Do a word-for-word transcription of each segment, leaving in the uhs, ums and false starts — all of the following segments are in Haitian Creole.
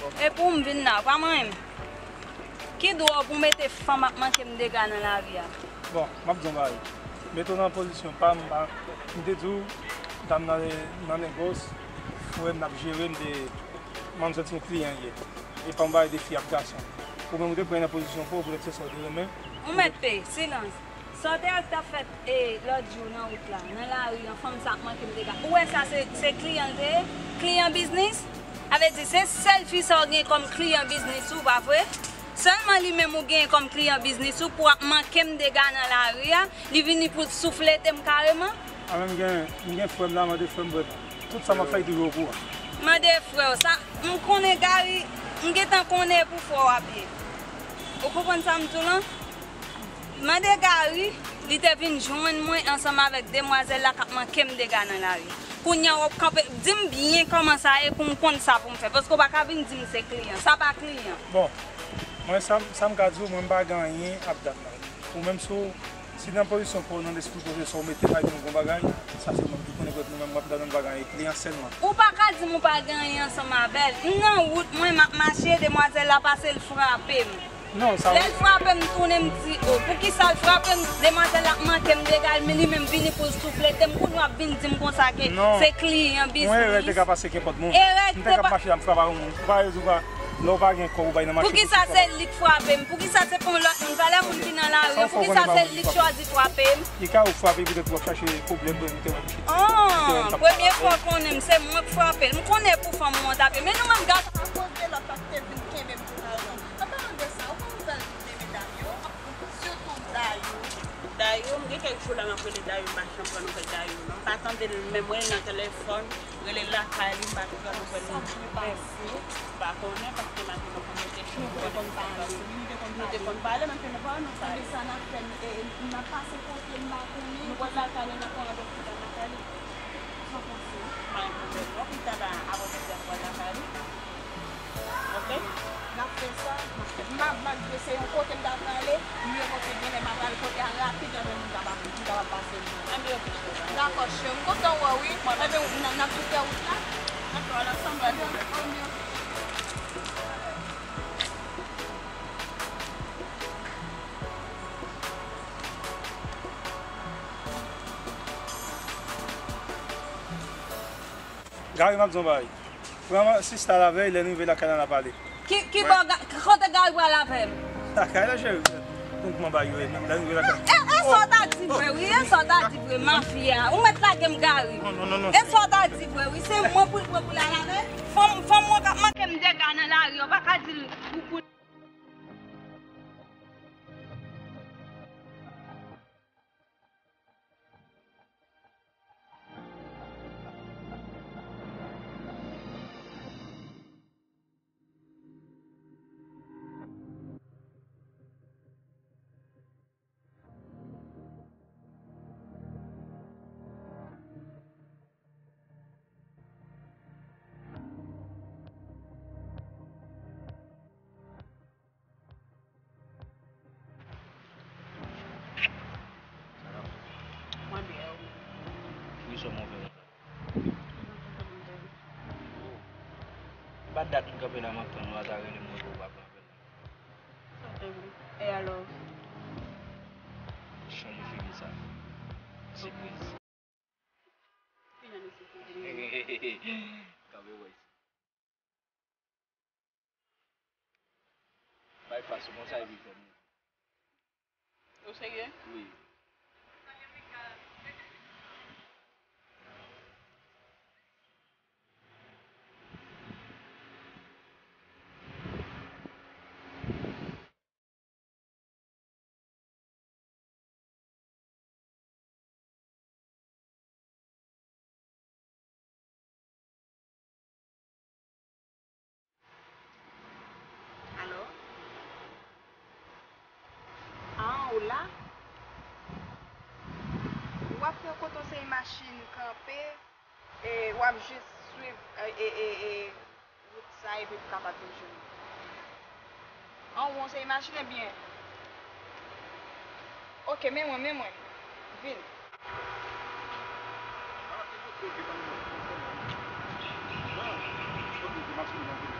E pou m vin la, pa manyen m. Ki dwa w pou w mete fanm ap manke m dega nan lari a? Bon, m ap di w yon bagay. Mete w nan pozisyon pa m, pa, m te di w, dam nan, nan negòs, frè m n ap jere, m te, manzè se yon kliyan l ye. E pa yon bagay de fi ak gason. Ou menm ou te pran nan pozisyon pa w, poutèt se sa w te renmen. Ou mèt pe, silans. Sa w te wè k t ap fèt, e, lòt jou nan wout la, nan lari an, fanm sa ap manke m dega. Ou wè sa se, se kliyan l te ye? Kliyan biznis? Sa vle di se sèl fi sa w gen kòm kliyan biznis ou, pa vre? Sèlman li menm ou genyen kòm kliyan biznis ou pou ap manke m dega nan lari a, li vini pou l souflete m kareman? A men m gen, m gen frè m la, mande frè m vrèman. Tout sa m ap fè, li toujou okouran. Mande frè w, sa, m konnen Gary, m gentan konnen e pou frè w ap ye. Ou konprann sa m di w lan? Mande Gary, li te vin jwenn mwen ansanm avèk demwazèl la k ap manke m dega nan lari. Kounye a w ap kanpe, di m byen kòman sa ye pou m konn sa pou m fè, paske w pa ka vin di m se kliyan, sa pa kliyan. Bon, mwen sa, sa m ka di w, mwen m pa gen anyen ak dam nan. Ou menm si w, si nan pozisyon pa w, nan lespri w, se sa w mete, pa gen yon bon bagay, sa se mwen ki konnen, mwen menm m ap dan nan bagay kliyan sèlman. Ou pa ka di m ou pa gen anyen ansanm avè l. M nan wout mwen, m ap mache, demwazèl la pase, l frape m. Non, sa. Lè l frape m, m tounen, m di, o, poukisa l frape m? Demwazèl la ap manke m dega, men li menm vini pou l souflete m, kounye w ap vin di m konsa ke se kliyan biznis. Non. Yon erè te ka pase kenpòt moun. Erè te pa. M te ka mache la, m frape yon moun. Ou pa rezon pa, lè w pa gen kòb, ou bay nan mache. Poukisa se li k frape m? Poukisa se pa yon lòt moun? Valè moun ki nan lari an, poukisa se li k chwazi frape m? Li ka ou frape poutèt w ap chache pwoblèm pou evite yon pitit. Oh, premye fwa w konnen m, se mwen k frape l. M konnen pou fanm mwen tape. Men nou menm gason. Akoz de lòt la ki te vin kenbe m pou lajan. An palan de sa, ou konn nouvèl de medam yo, sitou Dayou. Dayou, m gen kèk jou la m ap rele Dayou, m pa janm pran nouvèl Dayou non. M pa tande l menm, rele nan telefòn, rele lakay li, m pa janm pran nouvèl li menm. M pa konnen, paske m ak li nou konn rete chou. Nou te konn pale, nou te konn pale, menm ke nou pa wè nou pale. Sa n ap fè, e, e, n ap pase kote m pa konnen. Nou pral lakay li, n ap pran randevou pou n al lakay li. Sa w panse? M pa gen pwoblèm non, pita la, avan jodi a m pral lakay li. Ok? N ap fè sa, n ap fè. M ap, m ap di se yon kote m ta prale, m repoze genlè m ap al kote a rapid, anben m kapab, m kapab pase m. Anben ok, cheri. Dakò, cheri, m kontan wè w, wi. Mwen menm. Anben, n, n ap tou fè wout la. Dakò, al ansanm, bye. Anben, anben. Gary, m ap di w yon bagay. Pran sista la avè l, lè n rive lakay la, n a pale. Ki, ki bò Ga-, kote Gary pral avè m? Lakay la, cheri. Donk, mwen ba yo, e, lè n rive lakay. E, e sa w ta di vre, wi, e sa w ta di vre, mafya. Ou mèt lage m, Gary. Non, non, non, non. E sa w ta di vre, wi, se mwen pou l pran pou l al avè l. Fanm, fanm mwen k ap manke m dega nan lari, w pa ka di l pou, pou Mwen byen, ou menm? Poukisa w monte konsa? Mwen pa kontan monte. Oh. E pa dat m kanpe la, m ap tann ou a, ta rele m, ou pa pran apèl la. Sa te vre. E alò? Chanje figi sa. Sipriz. Ki jan de sipriz li ye? Kanpe bò isi. Bay fas ou konsa epi fè m. Ou serye? Wi. Alo? Ah, ou la? W ap fè kote yon seri machin kanpe, e w ap jis swiv, e, e, e, e, wout sa epi w kapab vin jwenn mwen. An won se imajine byen. Oke, men mwen, men mwen. Vin. Ah, e kote w te ban mwen? Non. Kote w te mache nan vin?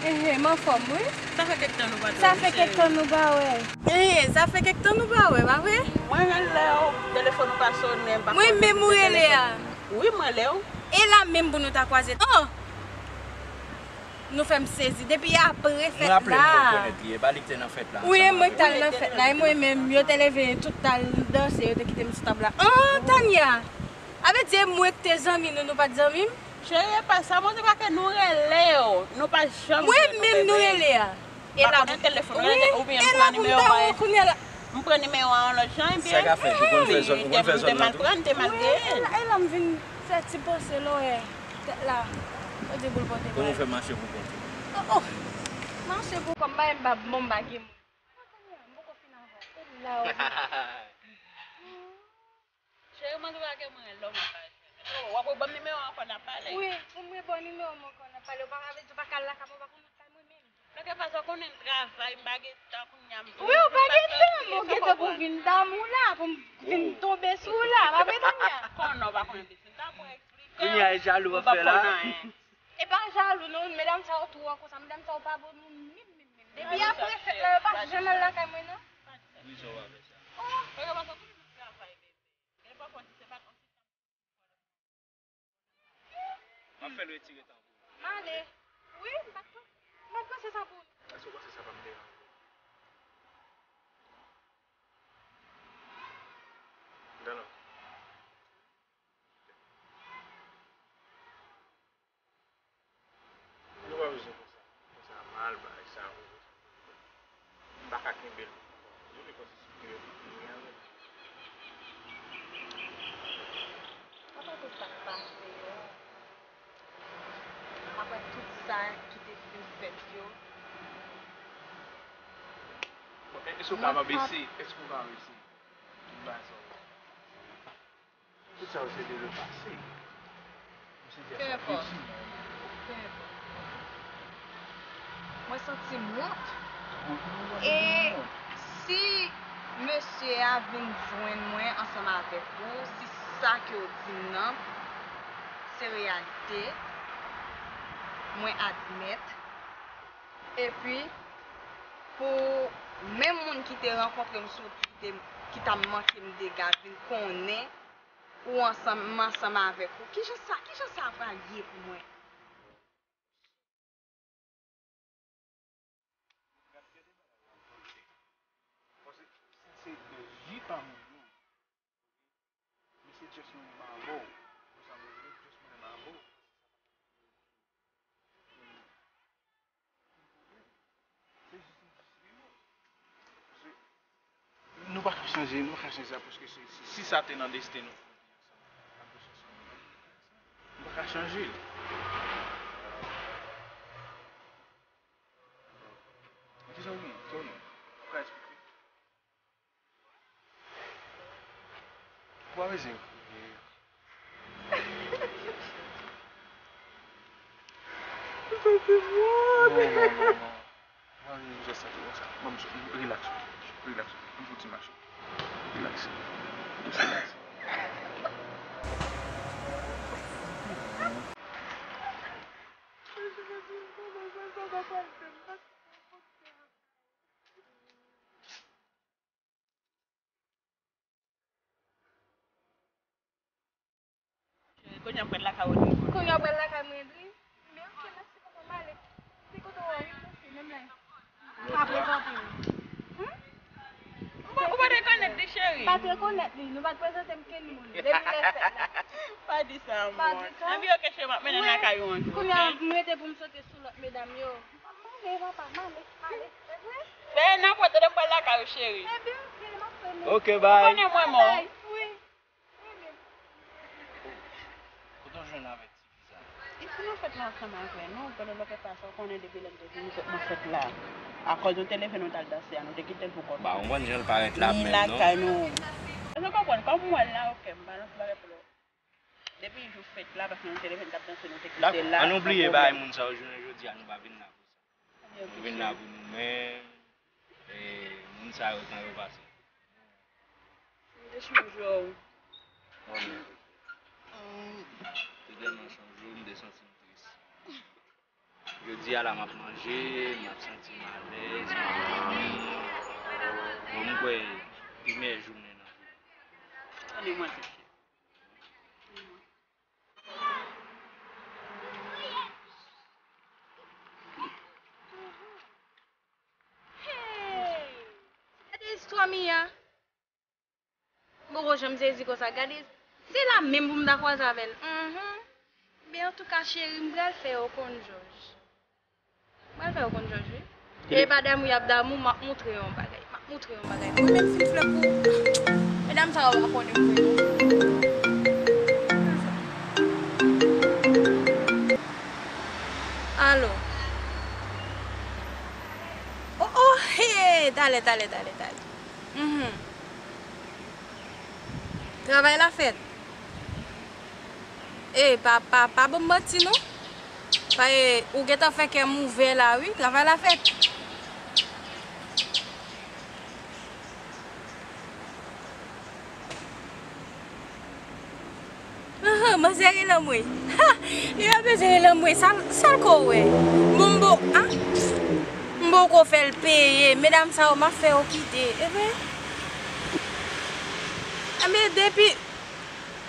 Ehe, m anfòm, wi. Sa fè kèk tan nou pa t wè, wi, cheri. Sa fè kèk tan nou pa wè. Ehe, sa fè kèk tan nou pa wè, pa vre? Mwen rele w, telefòn ou pa sonnen, m pa konn si se telefòn. Mwen menm ou rele a. Wi, m rele w. E la menm pou nou ta kwaze. Oh! Nou fè m sezi. Depi apre fèt la. Mwen raple m rekonèt li. E pa li ki te nan fèt la ansanm avèk ou. Wi, e mwen ki t al nan fèt la. E mwen menm, yo te leve tout t al danse, yo te kite m sou tab la. Oh, Tania! A vle di e mwen ki te zanmi nou, nou pa t zanmi m? Cheri, e pa sa, mwen se pa ke nou rele w. Nou pa janm rele. Mwen menm nou rele a. E la pou m ta wè kounye a la. M pran nimewo a yon lòt jan, ebyen. Sa ka fèt, ou konn fè zòn, ou konn fè zòn nan tou. Wi, e la, e la m vin fè ti panse lòyè tèt la. Yo di pou l pote bay. Kounye a w fè mache pou kont ou. Oh, oh. Mache pou kò m, bay m pa bon, m pa gen moun. Tania, m poko fin avè w. E la w vin. Cheri, mwen tou pa gen mwen lè w mwen pa jwenn. Oh, w ap rebanm nimewo a ankò n ap pale. Wi, pou m rebanm nimewo m ankò n ap pale. Ou pa ka vle di ou pa ka al lakay mwen, ou pa konn lakay mwen menm. Nan kè pa sa w konnen m travay, m pa gen tan kounye a, m vin. Wi, ou pa gen tan, m ou gentan pou vin dam ou la, pou m vin tonbe sou ou la, pa vre, Tania? Konnen w pa konnen depi m ta pran eksplike w, kounye a e jalou w ap fè la. E pa jalou non, medam sa yo twò konsa, medam sa yo pa bon moun menm, menm, menm. Depi apre fèt la, yo pa janm al lakay mwen non. Ki jan w ap fè sa? Oh. Paske m ap travay, bebe. Gen pafwa si se pa konsi. M ap fè l retire tan pou ou. M ale. Wi, m pa t panse, m pa t panse sa pou ou. Èske w panse sa pa m deranje w? Dalo. Nou pa bezwen konsa. Konsa mal, bagay sa yo. M pa ka kenbe l pou kont mwen. Li kòmsi m te fini avè l. Apre tout sa k pase yo, apre tout sa ki te fin fèt yo, bon, èske w ka ap eseye? Èske w ka ap eseye? Tout bagay sa yo. Tout sa yo se de le pase. Mwen santi m piti. Pe enpòt. Pe enpòt. Mwen santi m wont. E si mesye a vin jwenn mwen ansanm avèk ou, si sa ke w di m nan se reyalite, mwen admèt. Epi, pou menm moun ki te rankontre m sou wout, ki te, ki t ap manke m dega, vin konnen ou ansanm, m ansanm avèk ou. Kijan sa, kijan sa pral ye pou mwen? Paske si se de vi pa moun nan, men se just mwen menm avè w. Konsa mwen menm just mwen menm avè w. Se jis yon ti seri. Paske nou pa ka chanje, nou pa ka chanje sa, paske se, se, si sa te nan desten nou pou nou te ansanm, n ap tou sòti ansanm. Nou pa ka chanje l. Kisa w gen? Kisa w gen? Ou ka eksplike? Ou pa bezwen kriye. Ou santi m wont. Non, non, non, non. Ou pa bezwen jis santi konsa. Ban m, rilaks, rilaks. Ban m fè yon ti mache. Rilaks. Rilaks. Kounye a pral lakay Rodrigo. Kounye a pral lakay mwen, Dri. Men oke, mèsi, papa, m ale. Se kote w a, wi, mèsi, menm lè. Pa prezante m. Hmm? Ou pa, ou pa t rekonèt li, cheri. M pa t rekonèt li, nou pa t prezante m kenn moun. Depi lè fèt la. Pa di sa, amou. Pa di sa. Anpi oke, cheri, m ap mennen l lakay ou anjou, oke? Kounye a, m rete pou m sote sou lòt medam yo. M ale, papa, m ale, m ale. Se vre? Fè nan pòt, tande m pral lakay ou, cheri. Ebyen, oke, m ap fè, men. Oke, bye. Ou konnen mwen, mò. Bye, wi. Kote w jwenn avèk ti fi sa? Li fin nan fèt la ansanm avè nou, pandan lòt fèt la, sa w konnen depi lè n te vin fèt nan fèt la. Akòz nou te leve nou t al danse a, nou te kite l pou kò nou. Ba, ou konprann jan l parèt la menm, non? Li lakay nou. Èske w konprann? Kòm m wè l la, oke, m pa nan ti bagay pou l. Depi jou fèt la, paske nou te leve n t ap danse, nou te kite l la, san pwoblèm. Dakò, ann oubliye bagay moun sa yo, jounen jodi a, nou pa vin la pou sa. Nou vin la pou nou menm, e, moun sa yo, tan yo pase. M te chanje w. Mwen menm. Te tèlman chanje w, m te santi m tris. Jodi Jodi a la, m ap manje, m ap santi m alèz, m ap dòmi. Bon, m kwè pi mèyè jounen nan vi m. Tande mwen, ti cheri. Hey! Gade istwa Mia. M poko janm sezi konsa. Gade, se la menm pou m ta kwaze avè l. Mhm. Men antouka, cheri, m pral fè yo konn Jòj. M pral fè yo konn Jòj, wi. E pa damou y ap damou, m ap moutre yon bagay. M ap moutre yon bagay. Mwen menm si m flè pou medam sa yo pa konnen m vre non. Alo. Oh, oh, hey, talè, talè, talè, talè. Mhm. Travay la fèt. E, pa, pa, pa ban m manti non. Pa, e, ou gentan fè kè m ouvè la, wi. Travay la fèt. Ahan, manzè rele m wi. Ha! Li pa bezwen rele m wi. Sa, sa l ko wè. Bon, m bo, a? M poko fè l peye. Medam sa yo, m ap fè yo kite. E vre? Enben, depi,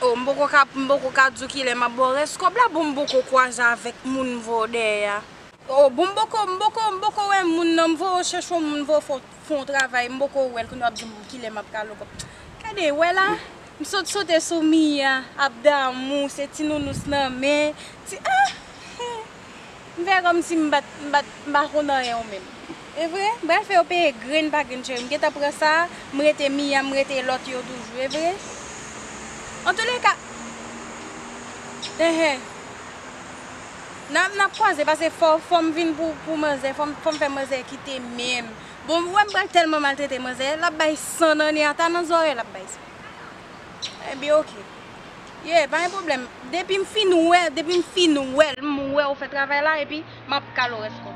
oh, m poko ka, m poko ka di w kilè m ap ba w rès kòb la. Bon, m poko kwaze avèk moun m voye w dèyè a. Oh, bon, m poko, m poko, m poko wè moun nan, m voye w chèche yon moun, voye w fè, fè yon travay, m poko wè l, kounye a w ap di m kilè m ap kale w kòb. Gade, wè la, m sot sote sou Mia, ap damou, se ti nounous nan men, ti, ah, m fè kòmsi m pa t, m pa t, m pa konn anyen ou menm. E vre, m pral fè yo peye grenn pa grenn, cheri, m gentan pran sa, m rete Mia, m rete lòt yo toujou, e vre. Antouleka, enhen. N ap, n ap kwaze, paske fò, fò m vin pou, pou manzè, fò m, fò m fè manzè kite men m. Bon, ou wè m pral tèlman maltrete manzè, l ap bay san nan nen, ata nan zòrèy l ap bay san. Ebyen, oke. Ye, pa gen pwoblèm. Depi m fin wè, depi m fin wè l, m wè ou fè travay la, epi m ap kale w rès kòb.